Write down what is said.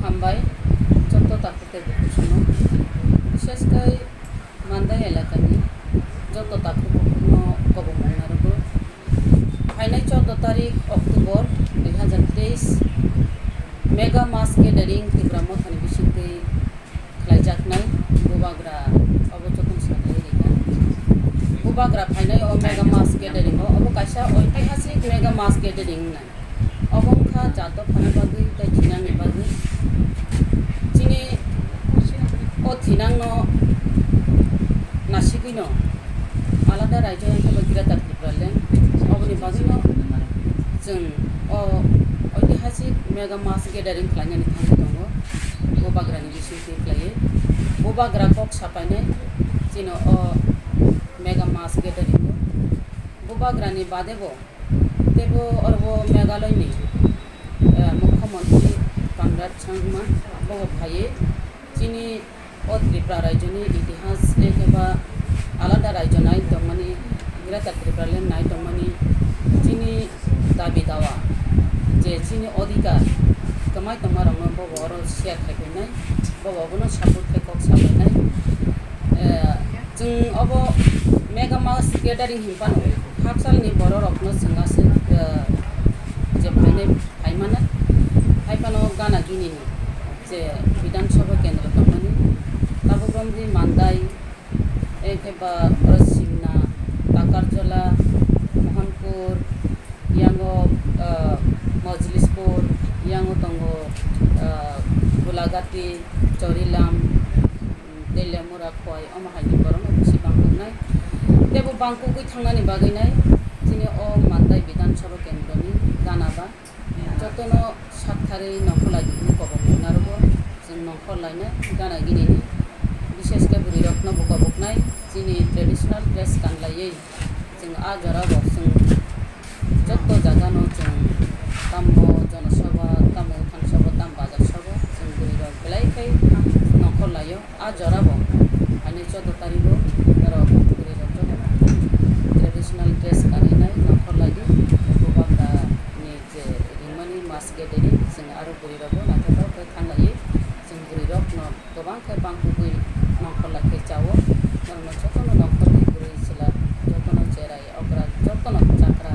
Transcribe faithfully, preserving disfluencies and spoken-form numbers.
Hambai, joto takhuk tei bukhuk songno, bishesh khe Mandai elakani joto takhuk bukhukno kobongmung narwgo. Phainai chordo tarik October dui hazar teis, Mega Mass Gathering Tipra Mothani bisingtwi khlaijaknai bubagra, obo jotono sakhlaiwi rikha. Bubagra phainai o Mega Mass Gathering o, obo kaisa oitihasik Mega Mass Gathering wngnai. Obo wngkha jat dophani bagwi tei thinangni bagwi. Chini o thinangno nasigwino alada raijyo wngkha Greater Tipraland. Oboni bagwino chwng o oitihasik Mega Mass Gathering khlainani thangwi tongo. Bubagrani bisingtwi khlaiwi bubagra kok sapainai chini o Mega Mass Gathering o. Bubagrani badebo teibo oro Meghalaya ni, eh, Mukhyamantri Conrad Sangma bobo phaiwi chini o Tripura raijyoni itihas tei khe ba alada raijyo nai tongmani, Greater Tipraland nai tongmani chini dabi dawa je chini odhikar kwmai tongmarokno bobo oro share khai phainai, bobo obono support khai kok sa phainai. Eh, chwng obo Mega Mass Gathering hinphano hakchalni bororokno chwng aswk, eh, je phainai phaimana, haiphano gana ginini je Bidhan Sabha kendro tongmani, tabuk romdi Mandai, ekheba oro Simna, Takarjala, Mohanpur, yango, ah, Mojlispur, yango tongo, ah, Gulagati, Chorilam, Teliamura, Khowai, omo haini borokno bisi bangkuknai. Teibo bangkugwi thangnani bagwinai chini o Mandai Bidhan Sabha kendroni gana ba. Jotono saktharwi nongkhorlai di hwnwi kobok narwgo. Chwng nongkhorlainai gana ginini, bishesh khe bwrwirokno bo koboknai chini traditional dress kanlaiwi. Chwng a jorao chwng joto jagano chwng tamo jonosabha, tamo uthan sabha, tamo bazar sabha, chwng bwrwirok belai khe nongkhorlaio. A jorabo ani chordo tarigo norok bwrwirok joto traditional dress kanwi nai nongkhorlaidi. Bubagrani je ringmani mass gathering, chwng aro bwrwirokbo naithotok khe thanglaiwi. Chwng bwrwirokno kwbang khe bangkugwi nongkhorlai khe chao. Norokno jotono nongkhorni bwrwi chwla jotono cherai okra jotono chakra